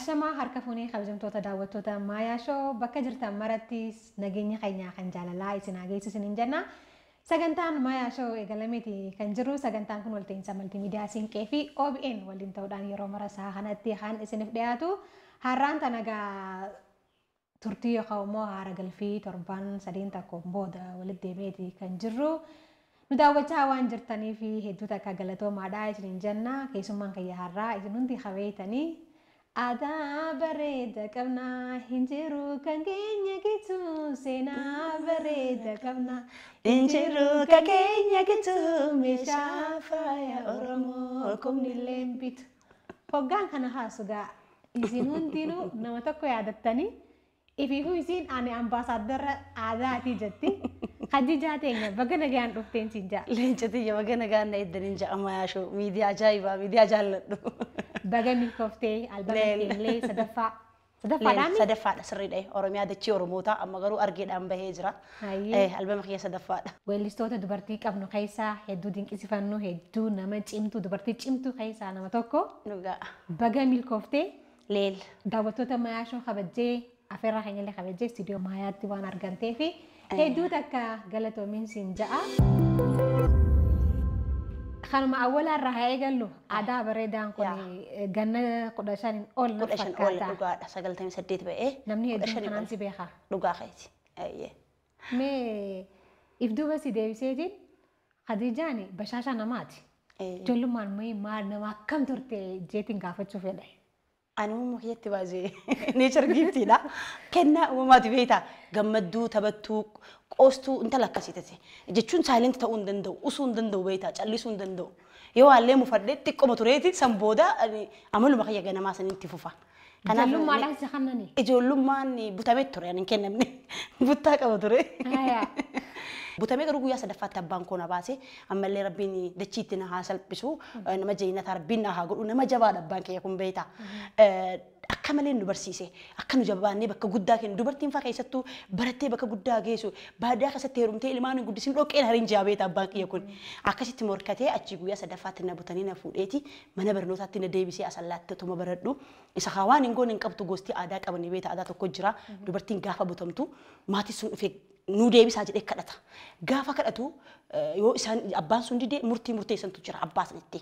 Ashamaa harka fuunee kabajamtoota daawwattoota Maayaa Show bakka jirtan maratti nageenya keenya kan jaalalaa isin haa geessu isiniin jenna. Sagantaan Maayaa Show eegalameeti kan jiru. Sagantaan kun walta'iinsa maltiimiidiyaa Siinqee fi OBN waliin ta'uudhaan yeroo mara isaa kanatti kan isiniif dhiyaatu. Har'aan tana egaa turtii yookaan immoo haara galfii torban sadiin tokko booda walitti deebi'eeti kan jirru. Nu daawwachaa waan jirtanii fi hedduu takka galatoomaadha isiniin jenna. Keessummaan kiyya har'aa isin hundi kabeeytanii aadaa bareeda qabnaa, hin jiru kan keenya gitu, seenaa bareeda qabnaa. Hin jiru kan keenya gitu, meeshaa faaya Oromoo kumnillee bitu. Hoggaan kana haasugaa isin hundinuu nama tokko yaadattanii ifiifuu isiin ani ambaasaaddara aadaatii jetti. Khadijaa teenya, baga nagaan dhufteen siin jaa. Leenca tiyya, baga nagaan na eddaniin ja'a. Maayaa Show miidiyaa ajaa'ibaa, miidiyaa jaalladhu. Baga milkooftee albama keellee sadaffaa. Sadaffaadhaan? Sadaffaadha, sirriidha. Oromiyaa dachee Oromootaa amma garuu argeedhaan bahee jira. Albama kiyya sadaffaadha. Weellistoota dubartii qabnu keessaa hedduu dinqisiifannu, hedduu nama cimtuu, dubartii cimtuu keessaa nama tokko. Dhugaa. Baga milkooftee. Leel. Daawwattoota Maayaa Show kabajjee, afeerraa keenyallee kabajjee, istiidiyoo Maayaatti waan argamtee fi hedduu takka galatoomiin siin ja'a. Kanuma awwalaa irraa haa eegallu. Aadaa bareedaan kun ganna 15 ol na 15 ol fakkaata. Dhugaadha, 98 ba'ee. Namni kudha hedduun shanii kanaan ol. Si beeka. Dhugaa keeti. Ayyee. Mee if duuba si deebiseetiin, Khadijaan bashaashaa namaati. Ijoollummaan mee maal nama akkam turte jeetiin gaafachuu fedha. Ani uumama kiyyatti baasee nature giftiidha. Kennaa uumamaati beektaa. Gammadduu, taphattuu, qoostuu intala akkasii taate. Jechuun silent ta'uu hin danda'u, usuu hin danda'u beektaa, callisuu hin danda'u. Yoo haallee mufadhee xiqqoma tureeti, san booda ani amaluma kiyya ganamaa saniin itti fufa. Kanaaf Ijoollummaadhaan si kannani? Ijoollummaan butamee ture, ani hin kennamne. Buttaa qaba ture. Butamee garuu guyyaa sadaffaatti abbaan koo na baase. Ammallee rabbiin dachiitti na haa salphisu, nama jeenataa rabbiin na haa godhu, nama jabaadha abbaan kiyya kun beektaa. Akka malee nu barsiise, akka nu jabaannee bakka guddaa kennu, dubartiin faa keessattuu barattee bakka guddaa geessu, baadiyyaa keessatti heerumtee ilmaan hin guddisin dhoqqeen hariin jaa beektaa abbaan kiyya kun. Akkasitti morkatee achi guyyaa sadaffaatti na butanii na fuudheeti mana barnootaatti na deebisee asallaatti otuma baradhu. Isa haa waan hin goone hin qabtu, gosti aadaa qabanii beektaa, aadaa tokko jira. Dubartiin gaafa butamtu maatii sun dhufee nu deebisaa jedhee kadhata. Gaafa kadhatu yoo isaan abbaan sun didee murtii murteessantu jira abbaa sanitti.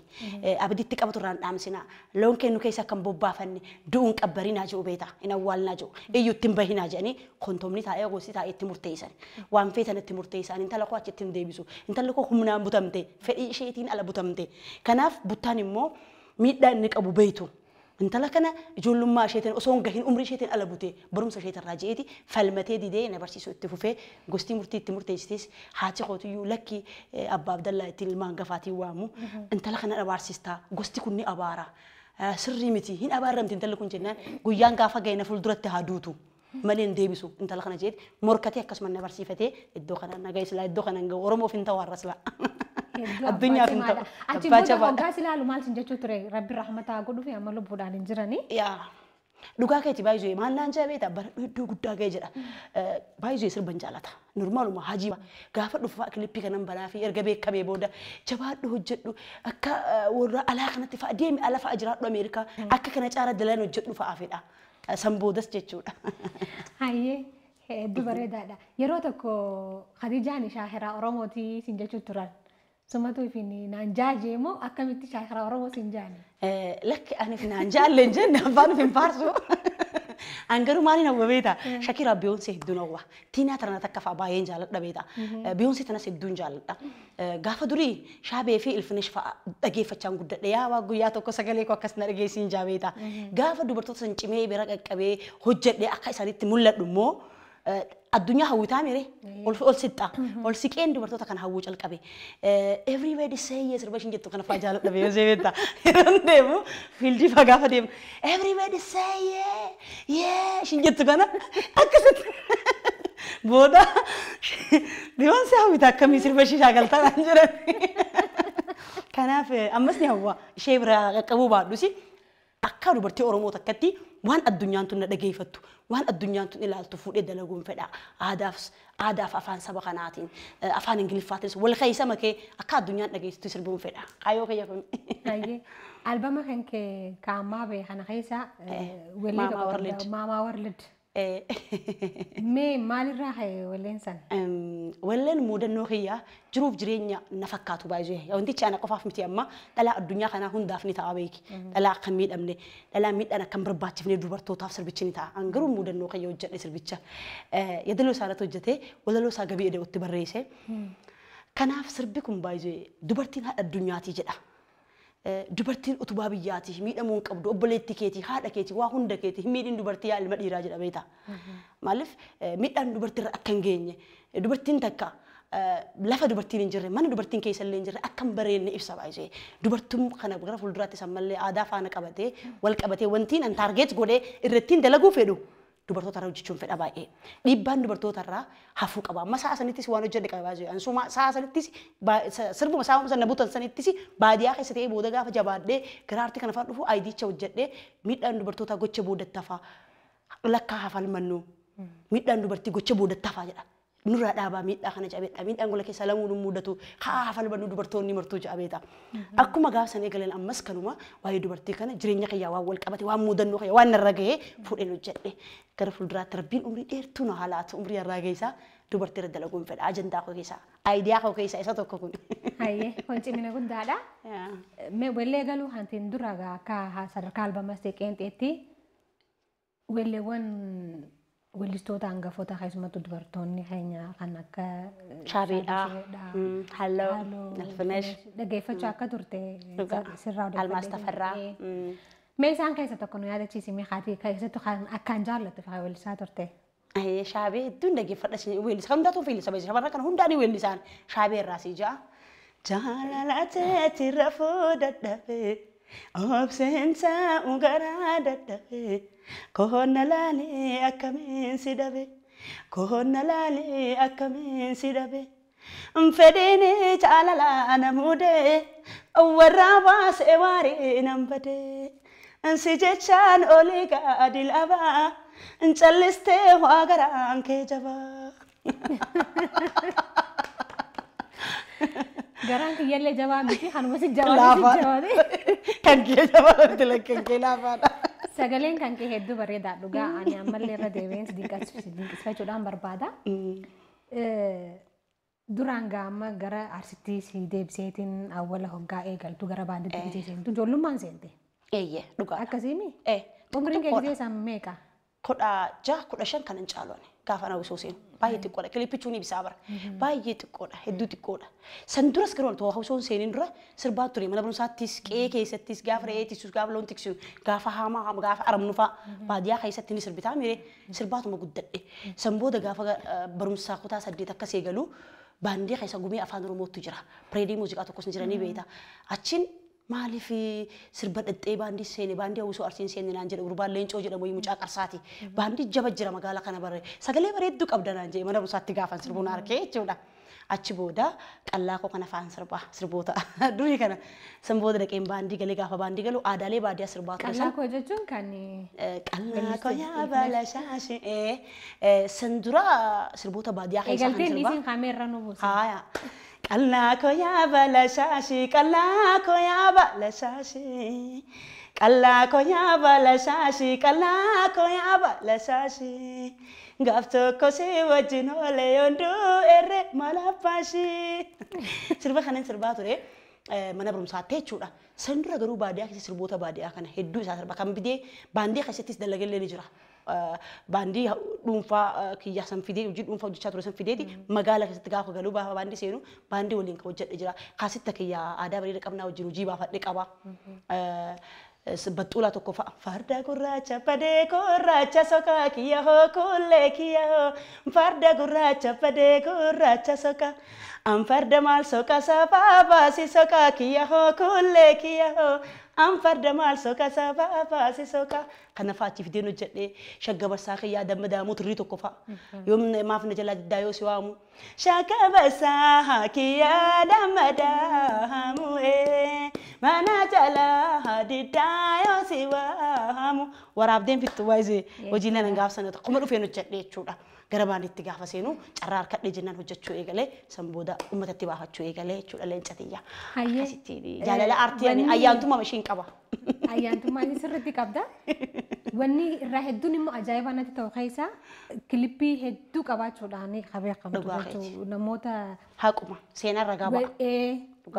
Abditti qabatu irraan dhaamsinaa. Loon kennu keessa kan bobbaafanne du'uun qabbarinaa jedhu beektaa. Hin awwaalnaa jedhu. Iyyuu ittiin bahinaa jedhanii kontomni taa'ee gosti taa'ee itti murteessan. Waan feetan itti murteessan, intala koo achitti hin deebisu. Intalli koo humnaan butamte, fedhii isheetiin ala butamte. Kanaaf buttaan immoo miidhaa inni qabu beektu. Intala kana ijoollummaa isheetiin osoo hin gahin umrii isheetiin ala bute, barumsa isheetirraa je'eeti falmatee didee na barsiisuu itti fufee. Gosti murtii itti murteessites, haati kootiyyuu lakki, abbaa Abdallaa ittiin ilmaan gafaatiin waamu, intala kana abaarsistaa, gosti kun ni abaara, sirrii miti, hin abaarramti intalli kun jennaan, guyyaan gaafa ga'e na fuulduratti haa duutu malee hin deebisu intala kana jeeti morkatee akkasuma na barsiifatee iddoo kana na ga'e. Silaa iddoo kana hin ga'u, Oromoof hin ta'u har'a silaa. Hedduu Addunyaaf hin abbaa ta'u. cimaadha. Achi Abbaa booda jabaadha. hoggaa si ilaalu maal sin jechuu ture? Rabbi rahmataa godhuu fi amma lubbuudhaan hin jiranii. Yaa. Dhugaa keeti, baay'ee maal naan jaa beektaa, baradhu iddoo guddaa ga'e jedha. Baay'ee sirban jaalata. Normaaluma hajii gaafa dhufu fa'a kilippii kanan banaa fi erga beekamee booda jabaadhu, hojjedhu, akka warra alaa kanatti fa'a deemi, ala fa'a jiraadhu, Ameerikaa akka kana caara dalan hojjedhu fa'a fedha. San boodas jechuudha. Hayyee, hedduu bareedaadha. Yeroo tokko Khadijaan shaakiraa Oromootii sin jechuu turan. Sumatu ifin naan jaajee moo akkamitti shaakiraa Oromoo sin jaane? Lakki, ani naan jaalle hin jenne, abbaan of hin faarsu. An garuu maaliin hawwa beektaa? Shakira, Beyoncé hedduun hawwa. Tiinaa tana takka fa'a baay'een jaalladha beektaa. Beyoncé tanas hedduun jaalladha. Gaafa durii Shaabee fi Ilfinesh fa'a dhageeffachaan guddadhe. Yaa waa guyyaa tokko sagalee koo akkas na dhageessiin jaa beektaa. Gaafa dubartoota san cimee bira qaqqabee hojjedhee akka isaanitti mul'adhu immoo addunyaa hawwitaa mere ol ol sixxa ol siqeen dubartoota kana hawwuu calqabe. "Everybody say yes" sirba ishiin jettu kana fa'aa jaalladha Beyoncé beektaa. Yeroo deemu fiildii fa'aa gaafa deemu "Everybody say yeah yeah" ishiin jettu kana akkasitti booda Beyoncé hawwita akkamii sirba ishii shaakaltaa naan jedhan. Kanaaf ammas ni hawwa, ishee bira qaqqabuu baadhusi akka dubartii Oromoo takkatti waan addunyaan tun na dhageeffattu waan addunyaan tun ilaaltu fuudhee dalaguun fedha. Aadaaf afaan saba kanaatiin afaan Ingiliffaatiinis wal keessa makee akka addunyaan dhageessitu sirbuun fedha. Kaayyoo kiyya kun. Albama kan kee kaammaa ba'e kana keessa weellee tokko Maamaa Warlid. Mee maalirraa ka'e walleen sana? Walleen muudannoo kiyyaa jiruuf jireenya na fakkaatu baay'ee. Wantichi ana qofaaf miti amma dhalaa addunyaa kanaa hundaaf ni ta'a beeki. Dhalaa akka hin miidhamne, dhalaa miidhaan akka hin barbaachifne dubartootaaf sirbichi ni ta'a. An garuu muudannoo kiyya hojjedhe sirbicha. Yaadaloo isaa irratti hojjetee walaloo isaa gabii eda'utti barreesse. Kanaaf sirbi kun baay'ee dubartiin haadha addunyaatii jedha. Dubartiin utubaa biyyaati miidhamuu hin qabdu obboleettii keetii haadha keetii waa hunda keetii miidhiin dubartii yaa ilma dhiiraa jedha beektaa. Maaliif miidhaan dubartiirra akka hin geenye dubartiin takka lafa dubartiin hin jirre mana dubartiin keessa illee hin jirre akka hin bareedne ibsa baay'isee. Dubartiin kana gara fuulduraatti ammallee aadaa faana qabatee wal qabatee wantiin an taargeet godhee irrattiin dalaguu fedhu dubartoota irraa hojjechuun fedha baay'ee. Dhiibbaan dubartoota irraa hafuu qaba. Amma sa'a sanittis waan hojjedhe qaba baay'ee. Ansuma sa'a sanittis sirbuma sa'a sana butan sanittis baadiyyaa keessa ta'ee booda gaafa jabaadhee gara aartii kana fa'aa dhufu aayidicha hojjedhee miidhaan dubartoota gocha boodatti hafaa lakkaa hafalmannu miidhaan dubartii gocha boodatti hafaa jedha. Nurraa dhaabaa miidhaa kana jabeedha. Miidhaan gola keessa lamuun mudatu haa hafalmannu dubartoonni martuu jabeeta. Akkuma gaafa sana eegalan ammas kanuma waa'ee dubartii kana jireenya kiyyaa waan wal qabate waan mudannoo kiyyaa waan narra gahee fuudheen hojjedhe. Gara fuulduraatti rabbiin umrii dheertuu na haalaatu umrii har'aa keessaa dubartii irra dalaguun fedha. Ajandaa koo keessaa aayidiyaa koo keessaa isa tokko kun. Hayyee kun cimina guddaadha. Wallee galuu hantiin dura akka sadarkaa albamas qeenxeetti walleewwan weellistoota hangafoota keessumattuu dubartoonni keenya kan akka Shaabeedha, Halloo, Alfinesh dhaggeeffachuu akka turte sirraa odeeffadhee. Almaas Tafarraa. Mee isaan keessa tokko nu yaadachiisi mee haatii keessattuu kan akkaan jaallattu fa'aa weellisaa turte. Shaabee hedduun dhaggeeffadha weellisa kan hundaatu weellisa beeksisa shamarran kana hundaan weellisaan shaabee irraa sii ja'a. Jaalala teetti rafuu dadhabee obseensa garaa dadhabee koonna laalee akkamiin si dhabe koonna laalee akkamiin si dhabe fedhiin jaalala na muudee warra baasee waarii nan badee si jechaan olii gadi labaa callistee waa garaan kee jabaa. Garaan kiyyallee jabaa miti kanuma si jabaa miti. Kan kee jabaa miti kan kee laafaadha. Sagaleen kan kee hedduu bareedaa dhugaa ani ammallee irra deebiin si dinqisiifachuudhaan barbaada. Duraan gaama gara arsitti si deebiseetiin awwala hoggaa eegaltu gara baanditti gisee seentu ijoollummaan seente. Eeyyee dhugaa. Akkasiimi? Umriin kee gisee san meeqa? 16 15 kan hin caalu gaafa na osoo seenu baay'ee xiqqoodha kilipichuun ibsaa bara baay'ee xiqqoodha hedduu xiqqoodha. San duras garuu otoo osoo seeniin dura sirbaa ture mana barumsaattis qe'ee keessattis gaafa re'ee tiksus gaafa loon tiksu gaafa haamaa gaafa aramnu fa'a baadiyyaa keessatti ni sirbitaa miire sirbaatuma guddadhe. San booda gaafa barumsaa kutaa 8 akkas eegalu baandii keessa gumii afaan Oromootu jira. Pireedii muuziqaa tokkos ni jira ni beekta. Achiin maaliif sirba dhaxxee baandii seene baandii hawwisoo arsiin seene naan jedhe gurbaan leencoo jedhamu mucaa qarsaati. Baandii jaba jira magaalaa kana barree sagalee bareedduu qabda naan jedhe mana barumsaatti gaafan sirbuun harkee jechuudha. Achi booda qallaa koo kana afaan sirbaa sirboota durii kana san booda dhaqeen baandii galee gaafa baandii galu aadaalee baadiyyaa sirbaa ture. Qallaa koo jechuun kan qallaa koo yaa bala shaashee san dura sirboota baadiyyaa keessa kan sirbaa. Eegalteen isiin kaameerra nu buuse. Haaya. Qallaa koo yaa bala shaashee qallaa koo yaa bala shaashee qallaa koo yaa bala shaashee qallaa koo yaa bala shaashee gaaf tokko si wajjin oolee yonduu erre malabbaashee. Sirba kanan sirbaa ture mana barumsaatti jechuudha. San dura garuu baadiyyaa keessa sirboota baadiyyaa kana hedduu isaa sirba kan bidee baandii keessattis dalagallee ni jira. Baandii dhuunfaa kiyyaa san fidee hojii dhuunfaa hojjechaa ture san fideeti magaala keessatti gaafa galuu baafa baandii seenu baandii waliin kan hojjedhe jira. Kaasitta kiyyaa aadaa bareeda qabnaa wajjin hojii baafadhe qaba. Baxxuulaa tokko fa'a. Farda gurraacha badee gurraacha sokaa kiyya hoo kullee kiyya hoo farda gurraacha badee gurraacha sokaa an farda maal soka safaa baasi sokaa kiyya hoo kullee kiyya hoo an farda maal soka safaa baasi sokaa. Kana fa'a achi fideen hojjedhee shagga barsaa kiyyaa damma daamuu turrii tokko fa'a. Yoom maaf na jalaa diddaa yoo si waamu. Shagga barsaa kiyyaa damma daamuu mana jalaa diddaa yoo si waamu. Waraabdeen fixxu baay'ee hojii nan gaafa sana akkuma dhufeen hojjedhe jechuudha. Gara baanditti gaafa seenu carraa harkadhee jennaan hojjechuu eegalee san booda uummatatti baafachuu eegalee jechuudha leenca tiyya. Akkasitti jaalala aartii ani ayyaantummaa ishiin qaba. Ayyaantummaa inni sirriitti qabda. Wanni irraa hedduun immoo ajaa'iba natti ta'u keessa kilippii hedduu qabaachuudhaan beekamtu jechuudha. Namoota haquma seenaa ragaa ba'a.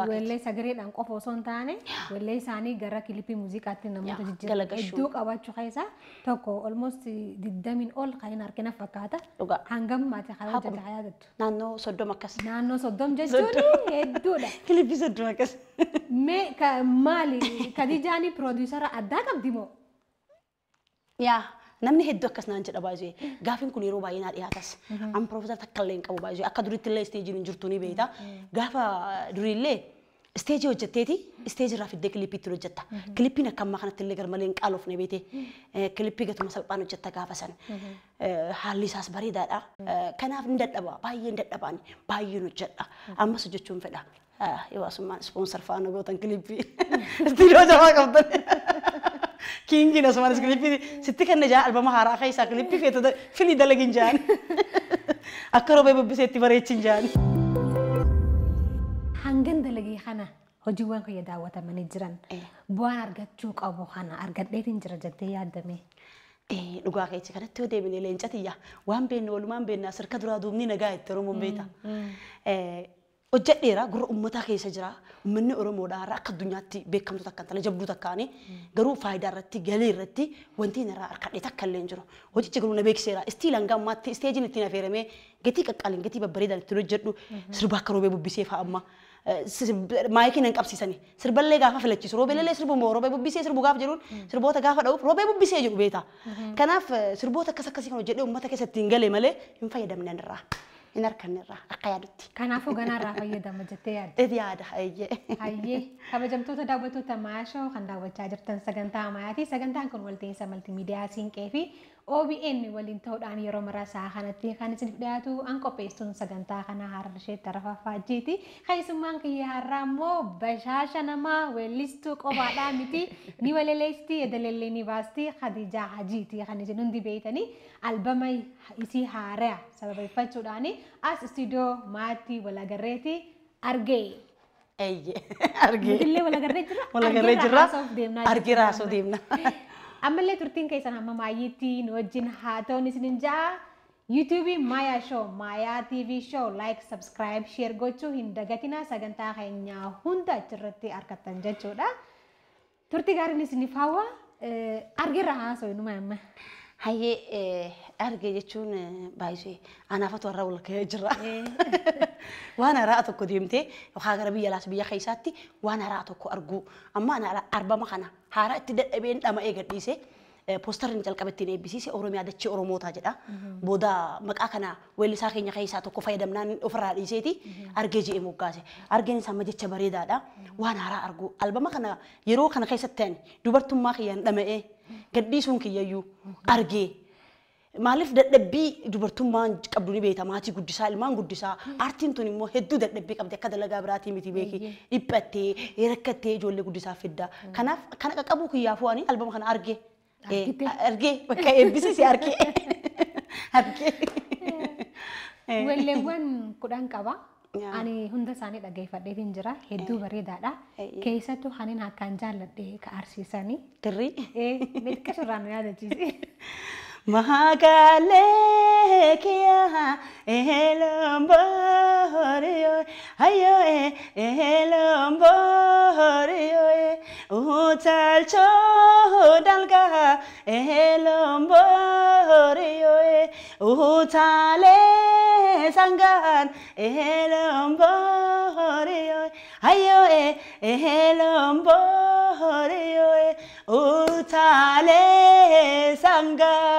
Weellee sagaleedhaan qofa osoo hin taane weellee isaanii gara kilippii muuziqaatti namoota jijjiiran hedduu qabaachuu keessa tokko almost 20 ol kan hin argina fakkaata. Hangam maatii kan hojjete haa yaadattu. Naannoo 30 akkas. Naannoo 30 jechuun hedduudha. Kilippii 30 akkas. Mee maali Khadijaani piroodiisara addaa qabdi moo? Yaa namni hedduu akkas naan jedha baay'ee gaafiin kun yeroo baay'ee naa dhiyaatas. An piroofeesar takka illee hin qabu baay'ee akka duriitti illee isteejiin hin jirtu ni beekta. Gaafa duriillee isteejii hojjetteeti isteejii irraa fiddee kilippiitti hojjetta. Kilippiin akka ammaa kanatti illee garmalee hin qaalofne beete. Kilippii gatuma salphaan hojjetta gaafa san. Haalli isaas bareedaadha. Kanaaf hin dadhaba baay'ee hin dadhabaan baay'een hojjedha. Ammas hojjechuun fedha. Yoo asummaan ispoonsar faana gootan kilippii. Istiidiyoo jabaa qabdan. Kingi asumanis kilippii sitti kenna jaa albama haaraa keessaa kilippii feetu filii dalagin jaan. Akka roobee bubbiseetti bareechin jaan. Hangan dalagee kana hojiiwwan kiyya daawwatamanii jiran bu'aan argachuu qabu kana argadheetiin jira jettee yaaddame. Dhugaa keessa kanatti yoo deebine leenca tiyya waan beeknu walumaan beekna sirka duraa duubni nagaa itti Oromoon beekta. Hojjedheera gurra uummataa keessa jira. Uummanni Oromoodhaa har'a akka addunyaatti beekamtu takka intala jabduu takkaani garuu faayidaa irratti galii irratti wanti inni irraa harkadhe takka illee hin jiru. Hojichi garuu na beeksiseera. Istiil hanga ammaatti isteejiin ittiin affeeramee gatii qaqqaaliin gatii babbareedaan ittiin hojjedhu sirba akka roobee bubbisee fa'a amma. Maayikiin hin qabsiisani. Sirballee gaafa filachiisu roobeellee sirbu roobee bubbisee sirbu gaafa jedhuun sirboota gaafa dha'uuf roobee bubbisee jedhu beeta. Kanaaf sirboota akkas akkasii kan hojjedhee uummata keessatti hin galee malee hin fayyadamne irraa. Hin harkanne irraa akka yaadutti. Kanaafuu ganaarraa fayyadama jettee yaadda. Yaada hayyee. Hayyee kabajamtoota daawwattoota Maayaa kan daawwachaa jirtan sagantaa Maayaati. Sagantaan kun walta'iinsa maltiimiidiyaa Siinqee fi OBN waliin ta'uudhaan yeroo maraa sa'a kanatti kan isiniif dhiyaatu an qopheessuun sagantaa kana har'a isheetti Arafaaffaajjiiti. Keessummaan kiyya har'aa immoo bashaasha namaa weellistuu qofaadhaa miti ni walaleessti edalellee ni baasti Khadijaa Hajiiti kan isin hundi beeytanii albama isii haaraa sababeeffachuudhaan as istiidiyoo maatii walagarreeti argee. Eeyyee argee. Illee walagarree jira. Walagarree jira. Argee raasoo deemna. Ammallee turtiin keessan hamma maayyiitti nu wajjin haa ta'uun isinin ja'a. YouTube Maayaa Show, Maayaa TV Show, like, subscribe, share gochuu hin dagatinaa sagantaa keenyaa hunda achirratti argattan jechuudha. Turtii gaariin isiniif hawwa. Argeerra haasoo inuma amma. Hayyee argee jechuun baay'ee anaafatu har'a wal ka'ee jira. Waan haaraa tokko deemtee yookaan gara biyya alaas biyya keessaatti waan haaraa tokko arguu amma ana arbama kana haaraa itti dadhabeen dhama'ee gadhiisee poostarri inni jalqaba ittiin eebbisiise Oromiyaa dachee Oromootaa jedha. Booda maqaa kana weellisaa keenya keessaa tokko fayyadamnaan ofirraa dhiiseeti argee je'ee moggaase. Argeen isaa amma jecha bareedaadha. Waan haaraa arguu albama kana yeroo kana keessatti ani dubartummaa kiyyaan dhama'ee gadhiisuun kiyyayyuu argee. Maaliif dadhabbii dubartummaan qabdu ni beekta maatii guddisaa ilmaan guddisaa aartiin tun immoo hedduu dadhabbii qabdi akka dalagaa biraatii miti beeki dhiphattee rakkattee ijoollee guddisaa fidda. Kanaaf kana qaqqabuu kiyyaafuu ani albama kana argee. Argee bakka eebbisiise argee. Argee. Weelleewwan 10 qaba. Ani hunda isaanii dhaggeeffadheetiin jira. Hedduu bareedaadha. Keessattuu hanin akkaan jaalladhe ka arsiisanii. Tirrii. Meeqa shirraa nu yaadachiise. Mahakale kiya elomborio ayo elomborio utalcho dalga elomborio utale sangan elomborio ayo elomborio utale sangan.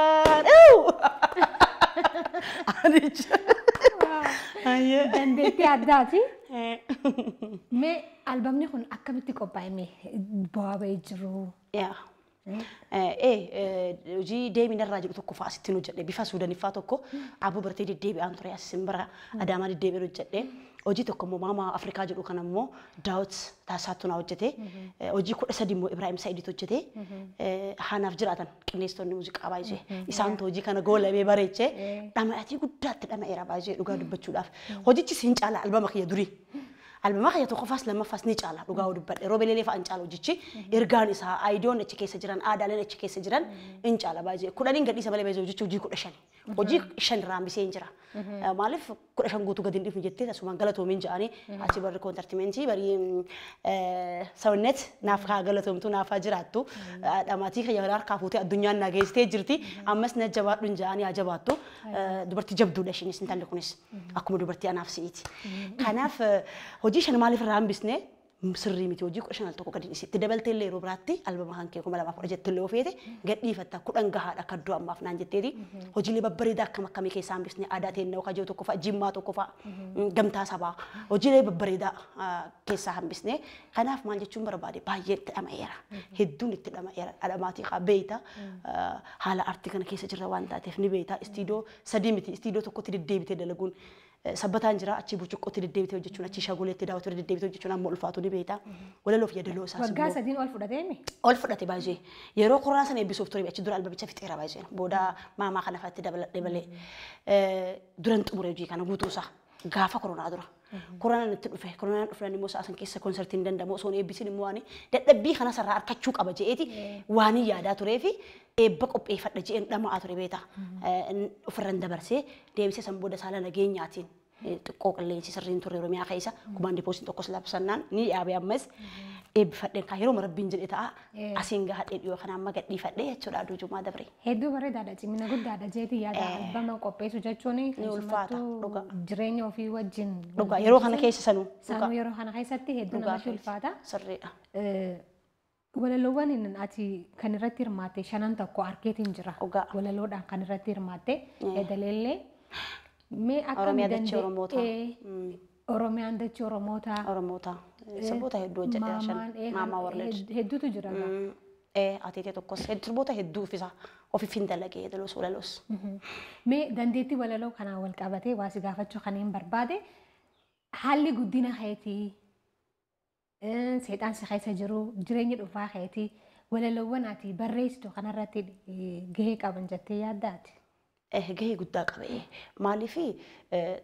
Dandeettii addaati. Mee albamni kun akkamitti qophaa'e bu'aa bahee jiru? Hojii deeminarraa jedhu tokko fa'aa asittiin hojjedhe bifa suudaniffaa tokko abbo bartee deddeebi'aan ture as simbira adaamaa deddeebi'een hojjedhe. Hojii tokko immoo Maamaa Afrikaa jedhu kan ammoo Daawit Taasaattu naa hojjete. Hojii 13 immoo Ibraahim Sa'iditu hojjete. Haanaaf jiraatan qindeessitoonni muuziqaa baay'ee. Isaantu hojii kana goolamee bareechee dhama'atii guddaatti dhama'eera baay'ee dhugaa dubbachuudhaaf. Hojichis hin caala albama kiyya durii. Albama kiyya tokkoffaas lammaffaas ni caala dhugaa dubbadhe. Roobeleelee fa'aa hin caala hojichi. Ergaan isaa aayidiyoon achi keessa jiran aadaaleen achi keessa jiran hin caala baay'ee. 10 gadhiisa malee baay'ee hojichi hojii 15. Hojii 5 raambisee hin jira. Maaliif 15 guutuu gadi hin dhiifnu jettee asumaan galatoomiin jedhanii achi barri koontartimentii barii sawunnet naaf haa galatoomtu naaf haa jiraattu dhamaatii kiyya harkaa fuutee addunyaan na geessitee jirti ammas na jabaadhu hin jedhanii haa jabaattu dubartii jabduudha ishiinis intalli kunis akkuma dubartii anaaf si'iiti. Kanaaf hojii 5 maaliif irraa hambisne sirrii miti hojii 15 al tokko gadi dhiisi. Itti dabaltee illee yeroo biraatti albama kan kee 2010 jettu illee ofeete gadhiifatta 10 gahaadha akka iddoo ammaaf naan jetteeti. Hojiilee babbareedaa akkam akkamii keessaa hambisne aadaa teennoo kajoo tokko fa'a jimmaa tokko fa'a gamtaa sabaa hojiilee babbareedaa keessaa hambisne. Kanaaf maal jechuun barbaade baay'ee itti dhama'eera. Hedduun itti dhama'eera. Dhamaatii qaa beeyta haala artii kana keessa jirra waan taateef ni beeyta. Istiidoo 3 miti istiidoo tokkotti deddeebitee dalaguun sabbataan jira achi burcuqqootti deddeebitee hojjechuun achi shagoleetti daawwatee deddeebitee hojjechuun amma ulfaatu ni beekta. Walaloof yaadaloo isaas Waggaa 3 ol fudhatee mi? Ol fudhate baay'ee. Yeroo koronaa sana eebbisuuf ture achi dura albabicha fixeera baay'ee. Booda maamaa kana fa'aatti dabaladhe malee duran xumure hojii kana guutuusaa gaafa koronaa dura. Koronaan itti dhufe koronaan dhufnaan immoo sa'a san keessa konsertiin hin danda'amu osoo hin eebbisin immoo waan dadhabbii kana sarraa harkachuu qaba je'eeti waan yaadaa turee fi eebba qopheeffadha je'een dhama'aa ture beeta. Ofirran dabarsee deebisee san booda saala nageenyaatiin xiqqoo qilleensi sirriin turre Oromiyaa keessa kumaandii poostiin tokkos labsannaan ni dhaabe ammas eebbifadheen kaa yeroo rabbiin jedhe ta'a asiin gahadhee dhiyoo kana amma gadhiifadhee jechuudha aduu jumaa dabre. Hedduu bareedaadha cimina guddaadha jeetii yaada albama qopheessu jechuun Ni ulfaata dhugaa. Jireenya ofii wajjin. Dhugaa yeroo kana keessa sanuu. Sanuu yeroo kana keessatti hedduu namatti ulfaata. Sirriidha. Walaloowwan ati kan irratti hirmaatte 5 tokko argeetiin jira. Dhugaa. Walaloodhaan kan irratti hirmaatte edaleellee. Mee akka Oromiyaa dachee Oromootaa. Oromiyaan dachee Oromootaa. Oromootaa. Sirboota hedduu hojjedheera 5. Maamaa Warleed. Hedduutu jira. Atiitee tokkos sirboota hedduu ofiisaa ofiif hin dalagee yedaloos walaloos. Mee dandeettii walaloo kanaan wal qabatee waa si gaafachuu kan hin barbaade haalli guddina keetii seexaan si keessa jiru jireenya dhuunfaa keetii walaloowwan ati barreessitu kanarratti gahee qaban jettee yaaddaati? Gahee guddaa qaba. Maaliif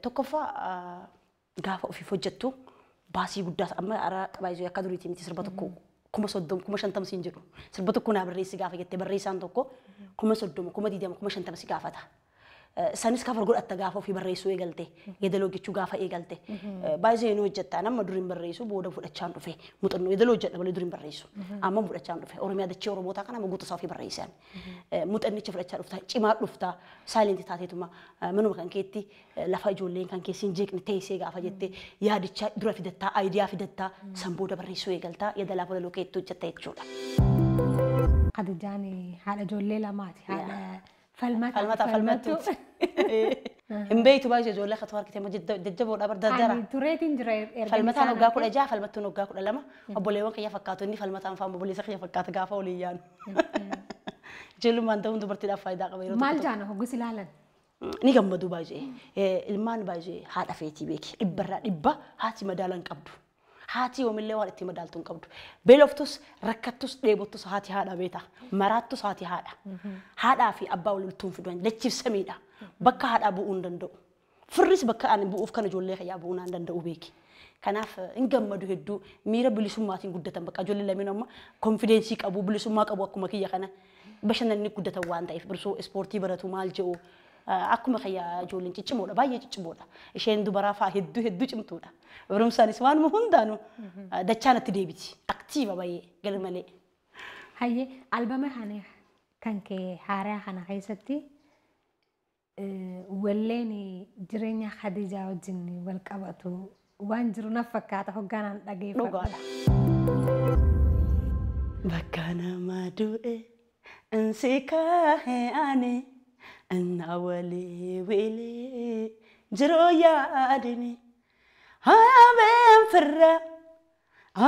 tokkoffaa gaafa ofiif hojjettu baasii guddaa amma haaraa qabaa akka duriitii miti sirba tokko 30,000 50,000 siin jedhu sirba tokko naa barreessi gaafa jettee barreessaan tokko 30,000 20,000 50,000 si gaafata. Sanis kaafar godhatta gaafa ofii barreessuu eegalte yeedaloo jechuu gaafa eegalte baay'ee nu hojjetta nama duriin barreessu booda fudhachaan dhufe muuxannoo yeedaloo hojjedha malee duriin barreessu amma fudhachaan dhufe Oromiyaa dachee Oromootaa kana amma guutuusaa ofii barreessan muuxannicha fudhachaa dhufta cimaa dhufta saayilentii taateetuma manuma kan keetti lafa ijoolleen kan keessi hin jeeqne teessee gaafa jettee yaadicha dura fidattaa aayidiyaa fidattaa san booda barreessuu eegaltaa yeedalaaf walaloo keetti hojjetta jechuudha. Khadijaan haadha ijoollee lamaati. Haadha Falmata falmattu. Hin beektu baay'ee ijoollee akka argite immoo jajjaboodha bar dardara. Ani tureetiin jira erga Falmataan waggaa 16 falmattuun waggaa 12 obboleewwan kiyya fakkaatu inni falmataan fa'aa obboleessa kiyya fakkaata gaafa waliin yaanu. Ijoollummaan ta'uun dubartiidhaaf faayidaa qaba yeroo Maal jaana hoggus ilaalan? Ni gammadu baay'ee. Ilmaan baay'ee haadha feetii beeki. Dhibbarraa dhibba haati madaalan qabdu. Haati yoomillee waan itti madaaltu hin qabdu. Beeloftus, rakkattus, dheebottus haati haadha beeta. Maraattus haati haadha. Haadhaa fi abbaa wal fidan dachiif samiidha. Bakka haadhaa bu'uu hin danda'u. Firris bakka ani bu'uuf kan ijoollee kiyyaa bu'uu naan danda'u beeki. Kanaaf hin gammadu hedduu miira bilisummaatiin guddatan bakka ijoollee lameen amma konfidensii qabu bilisummaa qabu akkuma kiyya kana bashannanni guddatan waan ta'eef birsoo ispoortii baratu maal jedhu akkuma kiyya ijoolleen ciccimoodha baay'ee ciccimoodha. Isheen dubaraa fa'aa hedduu hedduu cimtuudha. Barumsaanis waanuma hundaanuu dachaan itti deebiti. Aktiiva baay'ee gal malee. Hayyee albama kana kan kee haaraa kana keessatti walleen jireenya Khadijaa wajjin wal qabatu waan jiru na fakkaata hogganaan dhageeffadhu. Dhugaadha. Bakka nama du'e insi kaahee ani inna walii wilee jiruu yaadini haabeen firra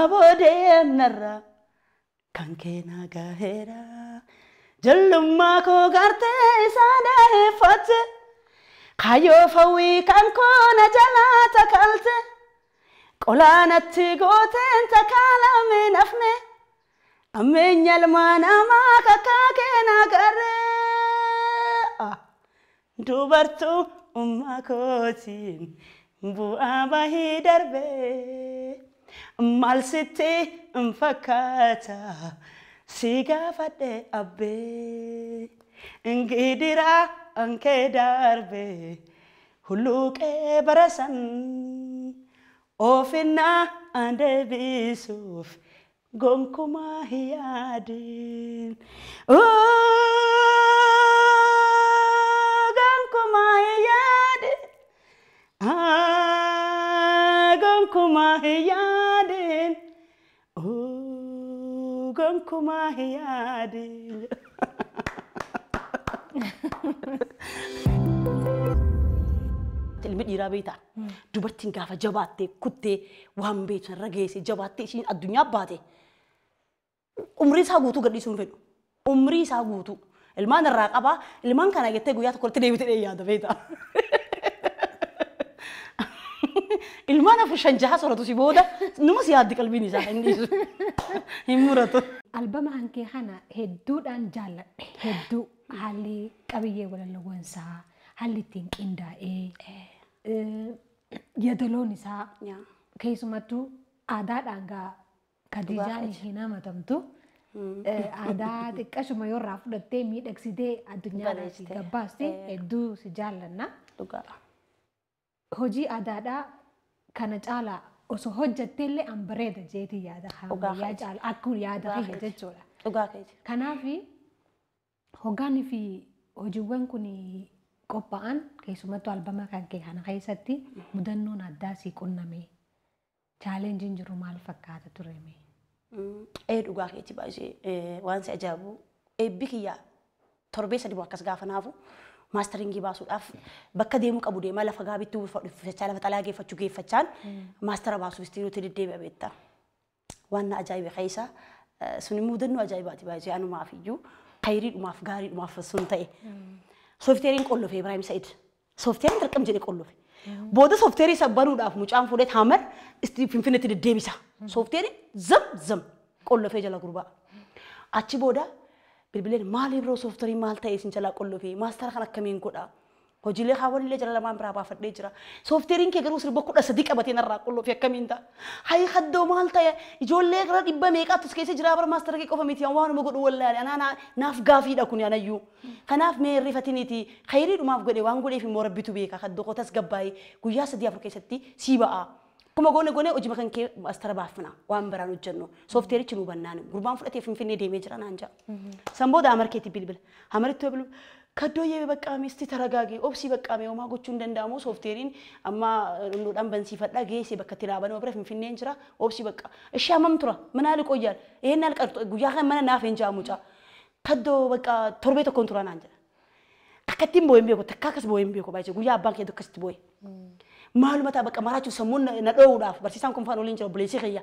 aboodeem narra kan kee gaheera Jallummaa koo gartee isaa daheeffatte kaayyoo fawwii kan koo na jalaa takalte Qolaanatti gooteen takaalamee nafne ammeenya ilmaa namaa kakkaa keenaa garee. Dubartuu ummaa kootiin bu'aa bahii darbee maal sitti hin fakkaata si gaafadhe abbee Gidiraa ankee darbee hulluuqee barasan ofinnaa an deebisuuf gonkumaa hin yaadin. Gonkumaa hin yaadin. Gonkumaa hin yaadin. Gonkumaa hin yaadin. Ilmi dhiiraa beektaa dubartiin gaafa jabaattee kuttee waan beektu irra geesse jabaattee ishiin addunyaa baate umrii isaa guutuu gadhiisuu hin fedhu. Umrii isaa guutuu ilmaan irraa qabaa ilmaan kana jettee guyyaa tokkotti deebitee yaada beektaa. Ilmaan 4 5 6 sooratu si booda numa si yaaddi qalbiin isaa hin dhiisu hin muratu. Albama hankee kana hedduudhaan jaalladhe hedduu haalli qabiyyee walalloowwansaa haalli ittiin qindaa'ee yadaloon isaa keessumattuu aadaadhaan gaa Khadijaan hin hamatamtu. Aadaa xiqqashuma yoo irraa fudhattee miidhagsitee addunyaadhaaf gabbaaste hedduu si jaallanna. Hojii aadaadhaa kana caalaa osoo hojjattee illee an bareeda jeetii yaada ammayyaa caala akkuma yaada kiyya jechuudha. Kanaaf hoggaanii fi hojiiwwan kun qophaa'an keessumattuu albama kan kee kana keessatti mudannoon addaa si qunname chaalenjiin jiru maal fakkaata tureme? Dhugaa keetii baay'ee waan si ajaa'ibu eebbi kiyyaa torbee 3 akkas gaafa naafu maasteringii baasuudhaaf bakka deemuu qabu deemaa lafa gaabitti uffachaa lafa xalaa geeffachuu geeffachaan maastera baasuuf istiiruutti deddeebi'a beektaa. Waan na ajaa'ibe keessa sun mudannoo ajaa'ibaati baay'ee anumaaf iyyuu khayriidhumaaf gaariidhumaaf sun ta'e. Soofteeriin qollofe Ibrahim Said. Soofteeriin dirqam jedhee qollofe. Booda soofteerii isa banuudhaaf mucaan fuudhee Hamar Finfinneetti deddeebisa. Soofteeriin zam zam qollofee jala gurbaa. Achi booda bilbileen maal biroo soofteerii maal ta'e isin jalaa qollofee maastara kan akkamiin godhaa? Hojiilee haawwanillee jala lamaan biraa baafadhee jira. Soofteeriin kee garuu sirba 13 qabatee narraa qollofee akkamiin ta'a? Hayi haddoo maal ta'e ijoollee gara 100 meeqaatu as keessa jira bara maastara kee qofa miti waanuma godhu wallaale anaa naaf gaafiidha kun anayyuu. Kanaaf mee irrifatiniiti khayriidhumaaf godhe waan godheef immoo rabbitu beeka haddoo qotas gabbaayee guyyaa 3 4 keessatti sii ba'a. Akkuma goone goone hojii makan kee maastara baafna waan biraan hojjennu soofteerichi nu bannaan gurbaan fudhatee Finfinnee deemee jira naan jedha. San booda Amarkeetti bilbila. Amaritti bilbila. Kaddooyyee baqqaame isti taragaage obsii baqqaame homaa gochuu hin danda'amu soofteeriin amma nuudhaan bansiifadhaa geesse bakka itti dhaabanuu bira Finfinneen jira obsii baqqa. Ishee hammam tura mana qoyyaal een alqartu guyyaa kan mana naaf hin jaa mucaa. Kaddoo baqqa torbee tokkoon tura naan jedha. Akkattiin boo'een beeku takka akkas boo'een beeku baay'ee guyyaa abbaan kee akkasitti boo'e. Maaluma ta'a bakka maraachuu sammuun na dhoowuudhaaf barsiisaan kun faan oliin jira obboleessi kiyya.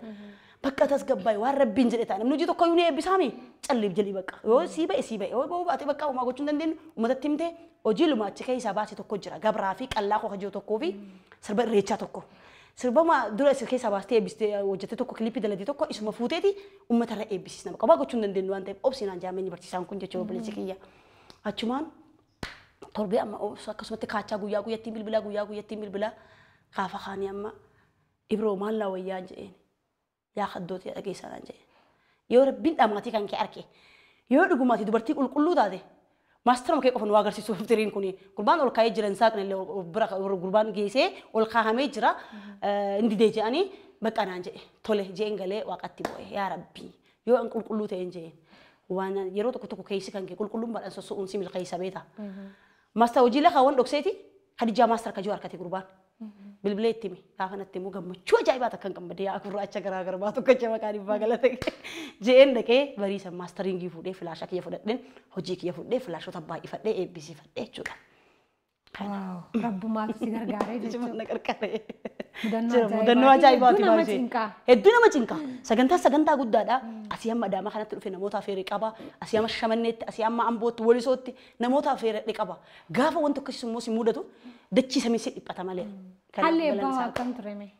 Bakka tasgabbaa'e waan rabbiin jedhe ta'a namni hojii tokko iyyuu ni eebbisaami calleef jedhii bakka yoo sii ba'e sii ba'e yoo ba'uu baate bakka homaa gochuu hin dandeenyu uummatatti himtee hojii lumaachi keessaa baase tokko jira gabraa fi qallaa koo hojii tokkoo fi sirba irreechaa tokko. Sirba dura isa keessaa baastee eebbistee hojjette tokko kilippii daladii tokko isuma fuuteeti uummatarra eebbisiisna bakka homaa gochuu hin dandeenyu waan ta'eef obsinaan jaameenyi barsiisaan kun jechuudha obboleessi kiyya. Achumaan torbee amma akkasumatti kaachaa guyyaa guyyattiin bilbilaa guyyaa guyyattiin bilbilaa gaafa kaanii amma Ibroo maal laa wayyaan jedheen yaa haddootii dhageessaa naan jedhe. Yoo rabbiin dhamaatii kan kee arge yoo dhugumaatii dubartii qulqulluu taate maastaruma kee qofa nu agarsiisuuf tiriin kuni gurbaan ol kaa'ee jiran isaa kanallee bira gurbaan geessee ol kaa'amee jira inni didee jedhanii bakka naan jedhe tole jeen galee waaqatti bu'e yaa rabbii yoo an qulqulluu ta'een jeen waan yeroo tokko tokko keessi kan kee qulqulluun badhaan sosso'uun si milkeessa beeta. Maastar hojii lafa waan dhokseeti Khadijaa maastar kajuu harkate gurbaan. Bilbilee itti himi gaafa natti immoo gammachuu ajaa'ibaa takkan gammadee yaa gurraacha garaa garbaa tokkocha maqaan dhibbaa galate je'een dhaqee bariisa maastaringii fuudhee filaasha kiyya fudhadheen hojii kiyya fuudhee filaashota baay'ifadhee eebbisiifadhee jechuudha. Rabbumaatu si gargaaree jechuudha. Na gargaaree. Mudannoo ajaa'ibaati Hedduu nama cinqaa. Hedduu nama cinqaa. Sagantaa sagantaa guddaadha. Asii amma Adaamaa kanatti dhufe namoota affeeree qaba. Asii amma Shamanneetti, asii amma Ambootti, Walisootti namoota affeeree qaba. Gaafa wanti akkasii immoo si mudatu dachii samii si dhiphata malee. Haalli eebbaa akkam ture mee?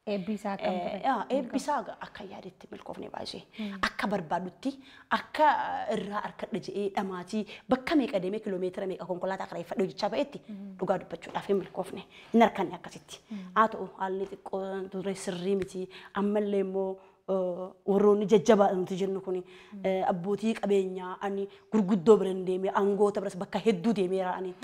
Eebbisaa akkam ture? Eebbisaa akka yaadetti milkoofne baay'ee. Akka barbaadutti akka irraa harkadha jedhee dhamaatii bakka meeqa deemee kiloomeetira meeqa konkolaataa kireeffadhe hojjechaa ba'etti dhugaa dubbachuudhaaf hin milkoofne. Hin harkanne akkasitti. Haa ta'u haalli xiqqoo ture sirrii miti ammallee immoo warroonni jajjabaa nuti jennu kun abbootii qabeenyaa ani gurguddoo bira hin deemee aangoota biras bakka hedduu deemeera ani.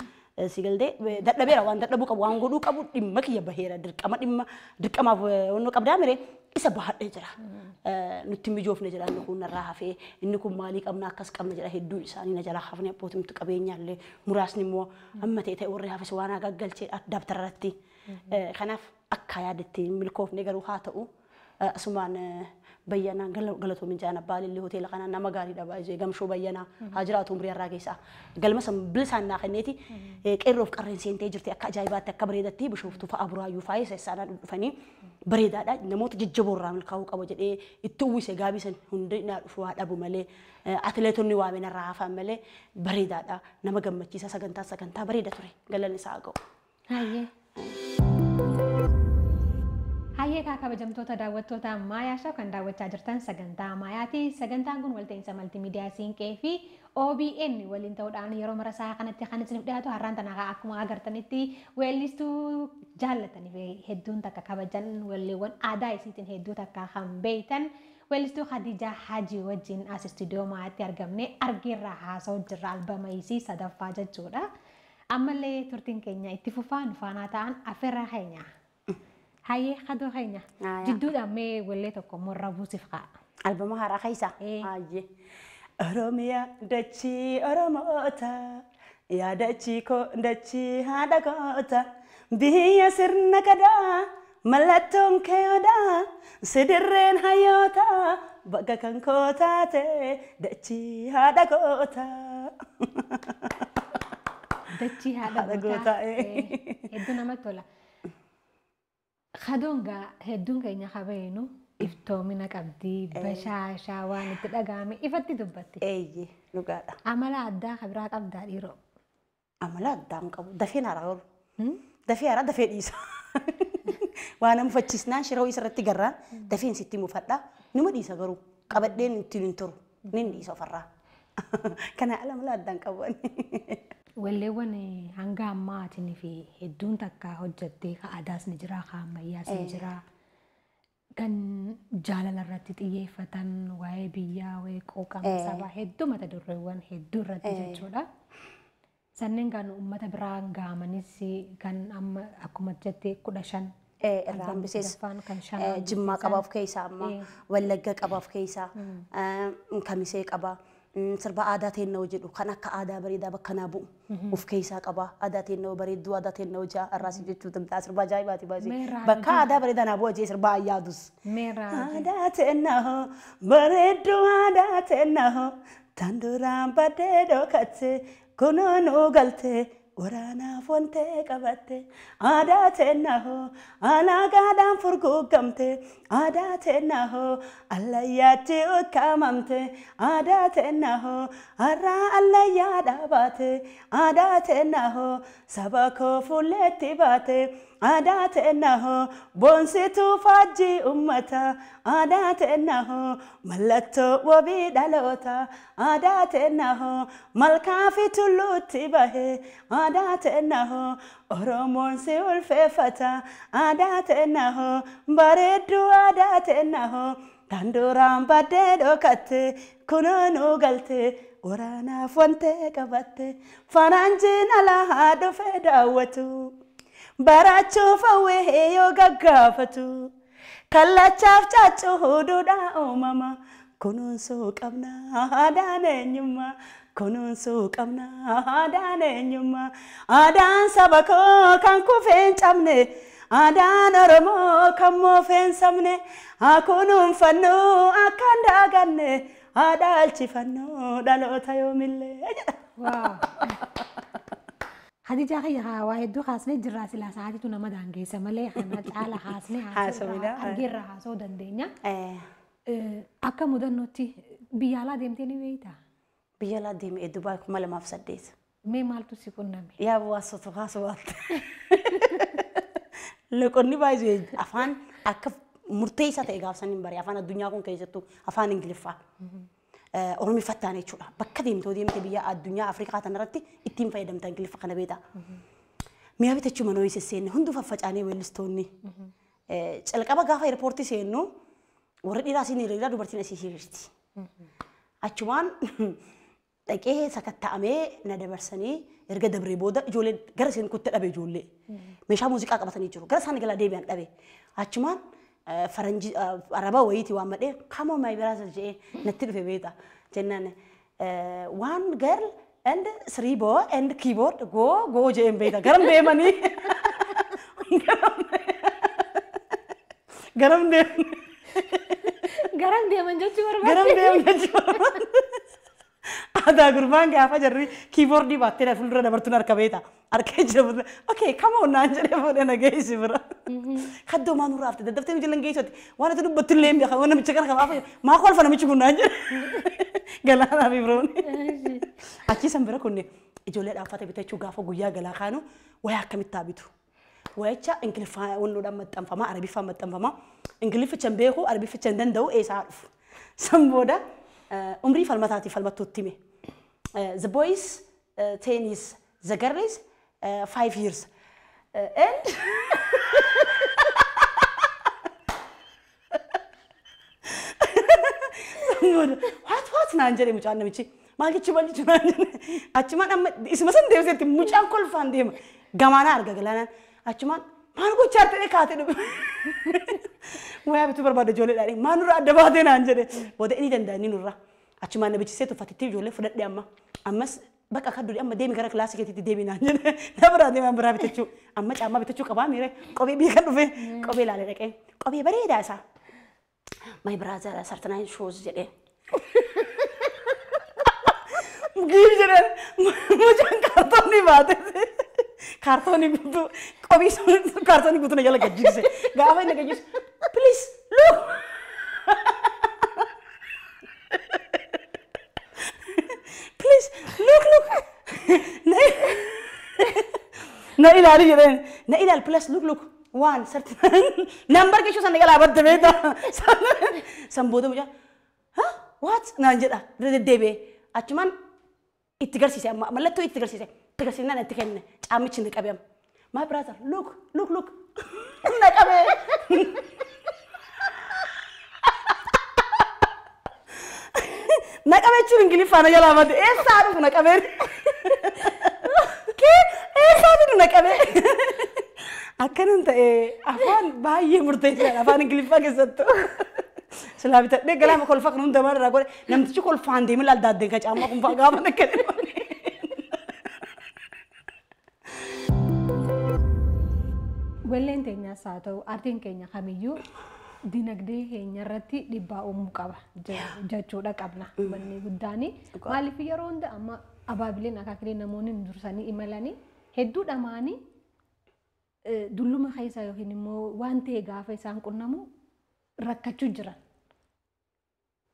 Si galtee dadhabeera waan dadhabuu qabu waan godhuu qabu dhimma kiyya baheera dirqama dhimma dirqamaaf wanno qabdaa mire isa bahadhee jira. Nutti mijoofne jedha inni kun narraa hafee inni kun maalii qabna akkas qabna jedha hedduu isaanii na jalaa hafne abbootumti qabeenyaallee muraasni immoo amma ta'e ta'e warri hafes waan gaggalchee dabtararratti. Kanaaf akka yaadetti milkoofne garuu haa ta'u asumaan Bayyanaa galatoomin jaan abbaa lillee hoteela kana nama gaariidha baay'ee gamshoo Bayyanaa haa jiraatu umrii har'aa keessaa galma san bilisaan naa kenneeti qeerroof qarreen seentee jirti akka ajaa'ibaatti akka bareedatti Bishooftuu fa'a Buraayyuu fa'a isaanaa dhufanii bareedaadha namoota jajjaboo irraa milkaa'uu qaba jedhee itti uwwise gaabii san hundi naa dhufu haa dhabu malee atileetonni waameen irraa hafan malee bareedaadha nama gammachiisa sagantaa sagantaa bareeda ture galanni isaa haa ga'u. Hayyee. Hayyee kabajamtoota daawwattoota Maayaa Show kan daawwachaa jirtan sagantaa Maayaati. Sagantaan kun walta'iinsa maltiimiidiyaa Siinqee fi OBN waliin ta'uudhaan yeroo mara sa'a kanatti kan isiniif dhiyaatu har'aan tana akkuma agartanitti weellistuu jaallatanii fi hedduun takka kabajan weelleewwan aadaa isiitiin hedduu takka kan beeytan weellistuu Khadijaa Hajii wajjin as istuudiyoo Maayaatti argamne argeerraa haasa'u jirra albama isii sadaffaa jechuudha. Ammallee turtiin keenya itti fufaa nu faanaa ta'an affeerraa keenya. Hayyee kadoo keenya jidduudhaan mee wallee tokko morra buusif ka'a. Albama haaraa keessa. Hayyee. Oromiyaa dachii Oromoota yaa dachii koo dachii haadha koota biyya sirna gadaa mallattoon kee odaa sidirreen hayyoota bakka kan koo taate dachii haadha koota. Dachii haadha gootaa. Hedduu namatti tola. Kadoon gaa hedduun keenya kabeenu iftoomina qabdii bashaashaa waan itti dhagahame ifatti dubbatti. Eeyyee dhugaadha. Amala addaa kabiraa qabdaa dhiiroo. Amala addaa hin qabu. Dafee haaraa garuu. Dafee haaraa dafee dhiisa. Waan nama mufachiisnaan shiroo isarratti garraan dafeen sitti mufadha. Numa dhiisa garuu qabadheen ittiin hin turu. Nin dhiisa ofarraa. Kana ala amala addaa hin qabu. Walleewwan hanga ammaatiin fi hedduun takka hojjattee ka aadaas ni jira, ka ammayyaas ni jira. Kan jaalala irratti xiyyeeffatan waa'ee biyyaa, waa'ee qooqama sabaa hedduu mata dureewwan hedduu irratti jechuudha. Sanneen kan uummata biraan gahamanis kan amma akkuma jette 15 irraa hambisees Jimmaa qaba of keessaa amma Wallagga qaba of keessaa Kamisee qaba. Sirba aadaa teennoo jedhu kan akka aadaa bareedaa bakka naa bu'u of keessaa qaba. Aadaa teennoo bareedduu aadaa teennoo ja'a irraas jechuu danda'a sirba ajaa'ibaati baay'ee. Bakka aadaa bareedaa naa bu'a jee sirba ayyaadus. Aadaa teennoo bareedduu aadaa teennoo tan duraan baddee dhokatte kunoo nuu galtee waraanaaf wantee qabatte aadaa teennoo alaagaadhaan furguugamte aadaa teennoo allayyaatti ukkaamamte aadaa teennoo har'aa allayyaa dhaabaate aadaa teennoo saba koo fuulleetti baate aadaa teennoo boonsituu faajjii ummata aadaa teennoo mallattoo wabii dhaloota aadaa teennoo malkaa fi tulluutti bahe aadaa teennoo Oromoon si ulfeeffata aadaa teennoo bareedduu aadaa teennoo tan duraan baddee dhokatte kunoo nuu galte waraanaaf wantee qabatte faranjiin alaa dhufee daawwatu. Barachuuf hawwee yoo gaggaafatu kallachaaf caaccuu duudhaa uumama kunuunsuu qabna aadaan eenyummaa kunuunsuu qabna aadaan eenyummaa aadaan saba koo kan kufee hin cabne aadaan Oromoo kan moofee hin sabne haa kunuunfannu akka hin daaganne haa dhaalchifannu dhaloota yoomillee jedha. Khadijaa kiyya waa hedduu haasnee jirraa silaa sa'aatiitu nama daangeessa malee kana caala haasnee argeerra haasa'uu dandeenya. Akka mudannootti biyya alaa deemtee ni beektaa? Biyya alaa deemee Dubaay 2008. Mee maaltu si qunname? Yaa bu'aasotu haasawaatte. Loqonni baay'ee afaan Akka murteessaa ta'e gaafsan hin bare afaan addunyaa kun keessattuu afaan Ingiliffaa. Oromiffattaan jechuudha. Bakka deemtoo deemte biyya addunyaa Afrikaa tanarratti ittiin fayyadamta Ingiliffa kana beektaa. Mi'a bitachuu manoo isa seenne hunduu faffacaanee weellistoonni. Calqaba gaafa eerpoortii seennu warri dhiiraa siin hiriira dubartiin asii hiriirti. Achumaan dhaqee sakatta'amee na dabarsanii erga dabree booda ijoollee gara isheen kutte dhabe ijoollee. Meeshaa muuziqaa qabatanii jiru. Gara isaan galaa deebi'an dhabe. Achumaan faranjii araba wayiitii waan madhee come on my brother jedhee natti dhufe beekta. Jennaan one girl and three boy and keyboard go go jedheen beekta. Garam deemanii. Garam deemanii. Garam deeman jechuu barbaade. Garam deeman jechuu barbaade. Aadaa gurbaan gaafa jarri kiiboordii baattee fuuldura dabartuun harka beekta. Harka jira fuuldura. Okay, come on naan jedhee fuudhee na geessi bira. Kaddoo maa nurraa hafte daddaftee nu jalan geessoti. Waan ati dubbattu illee hin beekan. Namicha kana kamaaf maa kolfa namichi kun naan jedhe. Galaanaa fi biroon. Achii san bira kunne ijoollee dhaaffata bitachuu gaafa guyyaa galaa kaanu wayaa akkamitti haa bitu. Wayicha Ingiliffaa wannoodhaan maxxanfama, Arabiffaan maxxanfama. Ingilifficha hin beeku, Arabifficha hin danda'u eessaa dhufu. San booda umrii falmataatiif falmattuutti hime. The boys 10 years, the girls 5 years. And san booda what naan jedhe mucaan namichi. Maal jechuu maal jechuu naan jedhe. Achumaan amma isuma san deebiseetti mucaan kolfaan deema. Gamaanaa arga galaanaan. Achumaan maal gochaa ta'e kaatee dhufe. Wayaa bituu barbaada ijoolleedhaan maal nurraa adda baatee naan jedhe. Booda inni danda'a inni nurraa. Achumaan na bichisee tuffatetti ijoollee fudhadhe amma. Ammas bakka akka durii amma deemi gara kilaasii keetiitti deemi naan jedhe. Na biraa deemaan biraa bitachuu. Amma caammaa bitachuu qabaa miire kophee biyya kan dhufe kophee ilaalee dhaqee. Kophee bareedaa isaa. My brother 39 shoes jedhee. Giif jedheen mucaan kaartoonii baate. Kaartoonii guutuu qophii kaartoonii guutuu na jala gajjigse. Gaafa inni gajjigse please look. Please look look. Na ilaali jedheen na ilaali please look look. One 39 number keessa sana jala abadda beektaa. San booda mucaan ha what naan jedha deddeebi'ee achumaan itti garsiise amma mallattoo itti garsiise. Itti garsiisnaan itti kenne caamichi ni qabe amma. My brother look look look na qabe. Na qabe jechuun Ingiliffaan na jalaa bade eessaa dhufu na qabeen. Kee eessaa fidu na qabe. Akkanan ta'e afaan baay'ee murteessaadha afaan Ingiliffaa keessattuu. Silaa bitadhee galaama kolfa kan hundumaa irraa godhe namtichi kolfaan deemee laal daaddeen kan caammaa kun fa'aa gaafa na kenne. Walleen teenyaas haa ta'u aartiin keenya kamiyyuu dinagdee keenya irratti dhiibbaa uumuu qaba jechuudha qabna. Wanni guddaan maaliif yeroo hunda amma abaabileen akaakileen namoonni dursanii imalanii hedduu dhamaanii dulluma keessa yookiin immoo waan ta'e gaafa isaan qunnamu rakkachuu jiran.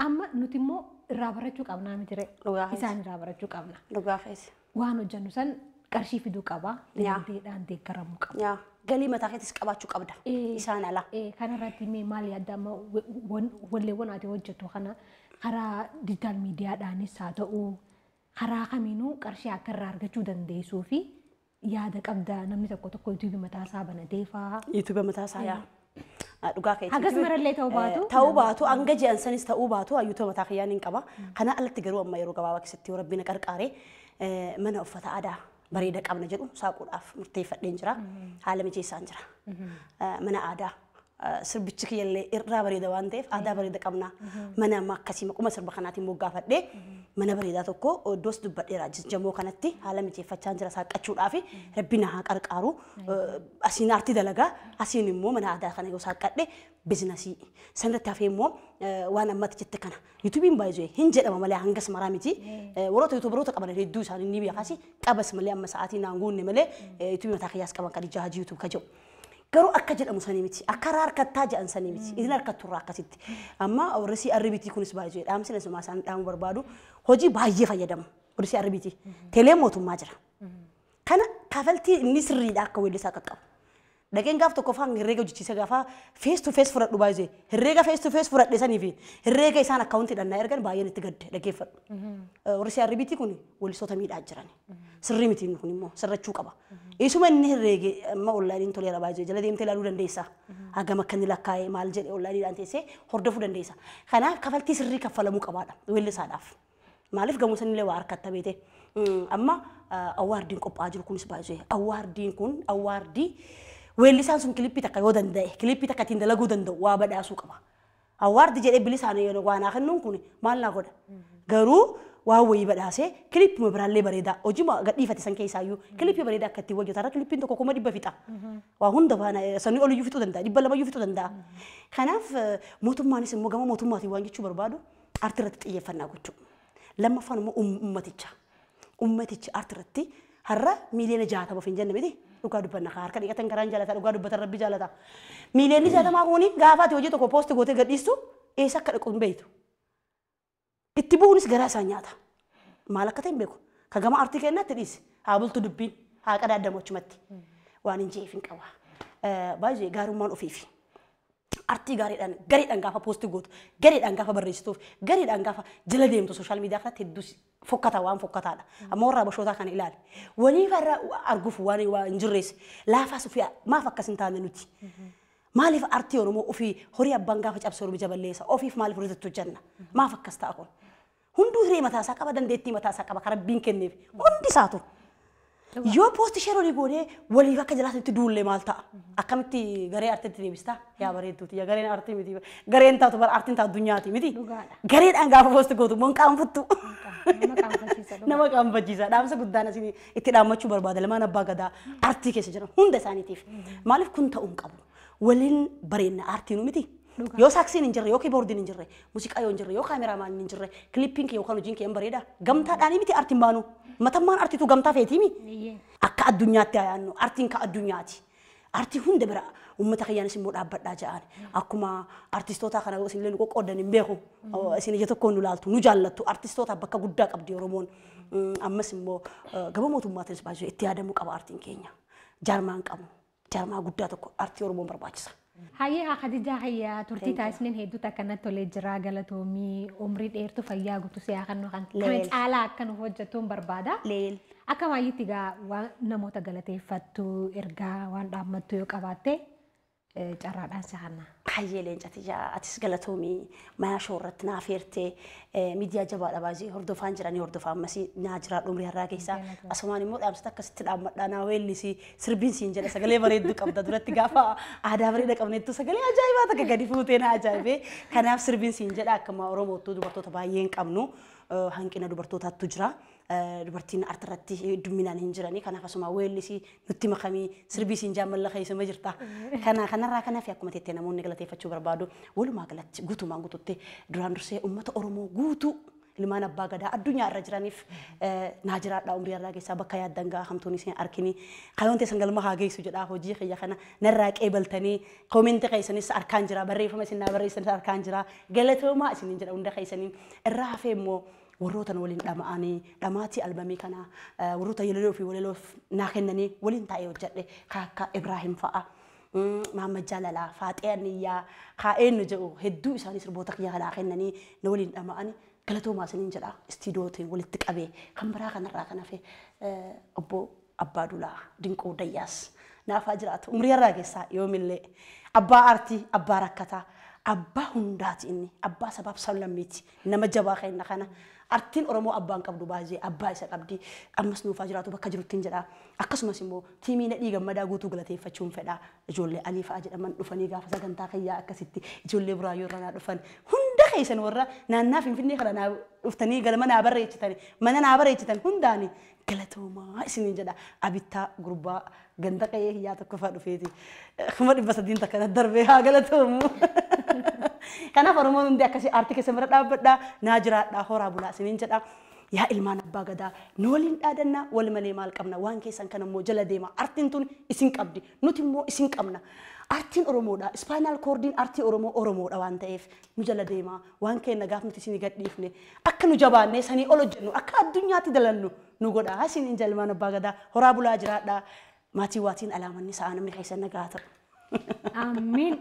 Amma nuti immoo irraa barachuu qabnaa miti ree. Isaan irraa barachuu qabna. Dhugaa keessa. Waan hojjennu san qarshii fiduu qaba. Dinagdeedhaan deeggaramuu qaba. Galii mataa keettis qabaachuu qabda. Isaan ala. Kanarratti mee maal yaadda amma walleewwan ati hojjettu kana karaa diijitaal miidiyaadhaanis haa ta'u karaa kamiinuu qarshii akka irraa argachuu dandeessuu fi yaada qabda namni tokko tokko yuutuubii mataa isaa banatee fa'aa. Yuutuubii mataa isaa yaa. Dhugaa keetti. Hagas marallee ta'uu baatu. Ta'uu baatu hanga ji'an sanis ta'uu baatu yuutuubii mataa kiyyaan hin qaba. Kana alatti garuu amma yeroo gabaabaa keessatti yoo rabbi na qarqaare mana uffata aadaa bareeda qabna jedhu saaquudhaaf murteeffadheen jira. Haala mijeessaan jira. Mana aadaa sirbichi kiyyallee irraa bareeda waan ta'eef aadaa bareeda qabna. Mana amma akkasii maquma sirba kanaatiin moggaafadhee mana bareedaa tokko iddoos dubbadheera jamoo kanatti haala mijeeffachaa jira saaqqachuudhaaf rabbi na haa qarqaaru. Asiin aartii dalagaa asiin immoo mana aadaa kana yoo saaqqadhe biizinasii sanirratti hafee immoo waan ammatti jette kana yuutuubiin baay'ee hin jedhama malee hangas maraa miti warroota yuutuubaroota qaban hedduu isaanii ni beekaasi qabas malee amma sa'aatii naan guunne malee yuutuubii mataa kiyyaas qaban kan ijaa hajii yuutuub ka jedhu. Garuu akka jedhamu sanii miti akka irraa harkattaa jedhan sanii miti isin harkatturraa akkasitti amma warri CRBT kunis baay'ee dhaamsi nasumaa isaan dhaamu barbaadu hojii baay'ee fayyadamu warri CRBT teelee mootummaa jira. Kana kafaltii inni sirriidha akka weellisaa qaqqabu. Dhaqeen gaaf tokko faan herreega hojjechiise gaafa face to face fudhadhu baay'ee herreega face to face fudhadhe sanii fi herreega isaan akkaawuntiidhaan na ergan baay'een itti gadde dhaggeeffadhu. Warri CRBT kun weellistoota miidhaa jiran. Sirrii miti kun immoo sirrachuu qaba. Isuma inni herreege amma onlaayiniin toleera baay'ee jala deemtee ilaaluu dandeessa. Hagam akka inni lakkaa'ee maal jedhe onlaayiniidhaan teessee hordofuu dandeessa. Kanaaf kafaltii sirrii kaffalamuu qabaadha weellisaadhaaf. Maaliif gamoo sanillee waa harkatta beete. Amma awwaardiin qophaa'aa jiru kunis baay'ee awwaardiin kun awwaardii weellisaan sun kilippii takka yoo danda'e kilippii takka ittiin dalaguu danda'u waa badhaasuu qaba. Awwaardi jedhee bilisaan waa naa kennuun kun maal naa godha? Garuu waan wayii badhaasee kilippii biraallee bareedaa hojii gadhiifate san keessaayyuu kilippii bareedaa akka ittiin hojjetu har'a kilippiin tokko 100,000 fixa. Waa hunda baana sanii oliyyuu fixuu danda'a 200 fixuu danda'a. Kanaaf mootummaanis immoo gama mootummaatiin waan jechuu barbaadu aartii irratti xiyyeeffannaa gochuu. Lammaffaan immoo ummaticha. Ummatichi aartii irratti har'a miiliyoona 60 of hin jenne miti. Dhugaa dubbanna harka dhiqatan karaan jaalata dhugaa dubbatan rabbi jaalata. Miiliyoonni 60 kuni gaafa ati hojii tokko poosti gootee gadhiistu eessa akka dhaqu hin beektu. Itti bu'uunis garaa isaan nyaata. Maal akka ta'e hin beeku. Ka gama aartii kennaatti dhiisi. Haa bultu dubbiin haa qadaaddamu achumatti. Waan hin jeef hin qaba. Baay'ee gaarummaan ofiifi. Aartii gaariidhaan gareedhaan gaafa poosti gootu gareedhaan gaafa barreessituuf gareedhaan gaafa jala deemtu sooshaal miidiyaa kanatti hedduu fokkataa waan fokkataadha. Amma warra habashootaa kana ilaali. Waliif irra arguuf waan hin jirrees laafaas ofii maaf akkas hin taane nuti. Maaliif aartii Oromoo ofii horii abbaan gaafa cabse Oromoo jaballeessa ofiif maaliif hojjetu jenna maaf akkas ta'a kun. Hunduu hiree mataasaa qaba dandeettii mataasaa qaba kan rabbiin kenneef hundi isaatu. Yoo poosti share olii goonee waliif akka jalaatti duullee maal ta'a? Akkamitti garee aartiitti deebistaa? Yaa bareedduuti yaa gareen aartii miti gareen taatu bara aartiin taatu addunyaati miti. Gareedhaan gaafa poosti gootu immoo hin qaanfattu. Nama qaanfachiisa. Dhaamsa guddaan isin itti dhaammachuu barbaada lamaan abbaa gadaa aartii keessa jiran hunda isaaniitiif. Maaliif kun ta'uu hin qabu? Waliin bareenna aartii nu miti. Yoo saaksiin hin jirre, yoo kiiboordiin hin jirre, muuziqaa yoo hin jirre, yoo kaameraamaaniin hin jirre, kilippiin kee yookaan hojiin kee hin bareeda. Gamtaadhaan miti aartiin baanu. Matammaan aartiitu gamtaa feetiimi. Akka addunyaatti haa yaadnu. Aartiin ka addunyaati. Aartii hunda bira uummata kiyyaanis immoo dhaabbadhaa ja'an. Akkuma aartistoota kana isin illee nu qoqqoodan hin beeku. Isin ija tokkoon nu laaltu, nu jaallattu. Aartistoota bakka guddaa qabdi Oromoon. Ammas immoo gama mootummaatiinis baay'ee itti yaadamuu qaba aartiin keenya. Jaarmaan qabu. Jaarmaa guddaa tokko aartii Oromoon barbaachisa. Hayyee haa Khadijaa hayyaa turtii taasisneen hedduutu akkanatti tolee jira galatoomii umrii dheertuu fayyaa guutuu siyaa kan kana caalaa akka nuuf hojjettuun barbaada. Akka maayyitti egaa waan namoota galateeffattu ergaa waan dhaammattu yoo qabaatte carraadhaan si hanna. Hayyee leencatiyyaa atis galatoomii mayaa shoorratti naaf eertee miidiyaa jabaadha baay'ee hordofaan jiranii hordofaa ammasii naa jiraadhu umrii har'aa keessaa asumaan immoo dhaamsata akkasitti dhaammadhaa naa weellisii sirbiin siin jedha sagalee bareedduu qabda duratti gaafa aadaa bareeda qabnettu sagalee ajaa'ibaa takka gadi fuutee na ajaa'ibee kanaaf sirbiin siin jedha akkuma Oromoottuu dubartoota baay'ee hin qabnu hanqina dubartootaattu jira. Dubartiin aartii irratti hedduminaan hin jiranii kanaaf asuma weellisii nutti makamii sirbii siin jaamalla keessuma jirta. Kana kanarraa kanaaf akkuma tettee namoonni galateeffachuu barbaadu walumaa galatti guutumaan guututti duraan dursee uummata Oromoo guutuu ilmaan abbaa gadaa addunyaa irra jiraniif naa jiraadhaa umrii irraa keessaa bakka yaaddan gahaa hamtuun isin arkini kayoon teessan galma haa geessu jedhaa hojii kiyya kana narraa qeebaltanii koomentii keessanis harkaan jira barreeffama isin naa barreessanis harkaan jira galatoomaa isiniin jedha hunda keessaniin irraa hafee immoo warroota waliin dhama'anii dhamaatii albamii kana warroota yelaloo fi walaloof naa kennanii waliin taa'ee hojjedhe akka Ibraahim fa'a. Mahammad Jaalalaa, Faaxee Aniyyaa, kaa'een nu jedhu hedduu isaanii sirboota kiyya kanaa kennanii na waliin dhama'anii galatoomaa isiniin jedha istiidiyootiin walitti qabee kan biraa kanarraa kan hafe obbo Abbaa Duulaa Dinquu Dayyaas naafaa jiraatu umrii irraa keessaa yoomillee abbaa aartii abbaa rakkataa abbaa hundaati inni abbaa sabaaf sablammiiti nama jabaa kenna kana aartiin Oromoo abbaan qabdu baay'ee abbaa isa qabdi ammas nuufaa jiraatu bakka jirutti hin jedha akkasumas immoo tiimii Nadhii Gammadaa guutuu galateeffachuun fedha ijoollee Alii fa'aa jedhaman dhufanii gaafa sagantaa kiyyaa akkasitti ijoollee Buraayyoo irra naa dhufan hunda keessan warra naannaa Finfinnee kana naa dhuftanii galma naa barreessitan mana naa barreessitan hundaani galatoomaa isiniin jedha abittaa gurbaa ganda qe'ee kiyyaa tokko fa'aa dhufeeti 300,000 takka darbee haa galatoomu. Kanaaf Oromoon hundi akkasii aartii keessa bira dhaabbadhaa naa jiraadhaa horaa bulaa isiniin jedha. Yaa ilmaan abbaa gadaa nu waliin dhaadannaa wal malee maal qabna waan keessan kan immoo jala deema aartiin tun isin qabdi nuti immoo isin qabna. Aartiin Oromoodha ispaayinaal koordiin aartii Oromoo Oromoodha waan ta'eef nu jala deema waan keenya gaaf nuti isin gadhiifne akka nu jabaannee sanii ol hojjennu akka addunyaatti dalannu nu godha isiniin jalmaan abbaa gadaa horaa bulaa jiraadhaa. Maatii waatiin alaamanni sa'a namni keessa nagaa ta'u. Amiin.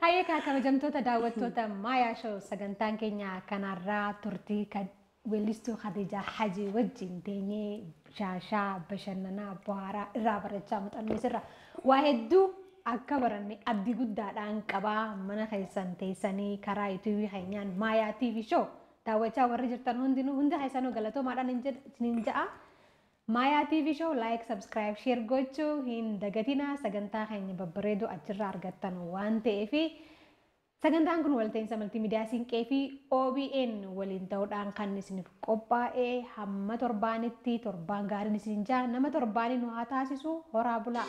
Hayyeekaa kabajamtoota daawwattoota Maayaa Show sagantaan keenya kanarraa turtii kan weellistuu Khadijaa Hajii wajjin teenyee shaashaa bashannanaa bohaaraa irraa barachaa muuxannoo isirra waa hedduu akka baranne abdii guddaadhaan qabaa mana keessan teessanii karaa yuutuubii keenyaan Maayaa TV Show daawwachaa warri jirtan hundinuu hundi keessanuu galatoomaadhaan isiniin ja'a. Maayaa TV Show like, subscribe, share gochuu hin dagatinaa sagantaa keenya babbareedoo achirraa argattan waan ta'eef sagantaan kun walta'iinsa maltiimiidiyaa Siinqee fi OBN waliin ta'uudhaan kan isiniif qophaa'ee hamma torbaanitti torbaan gaariin isin jaa nama torbaanii nu haa taasisu horaa bulaa.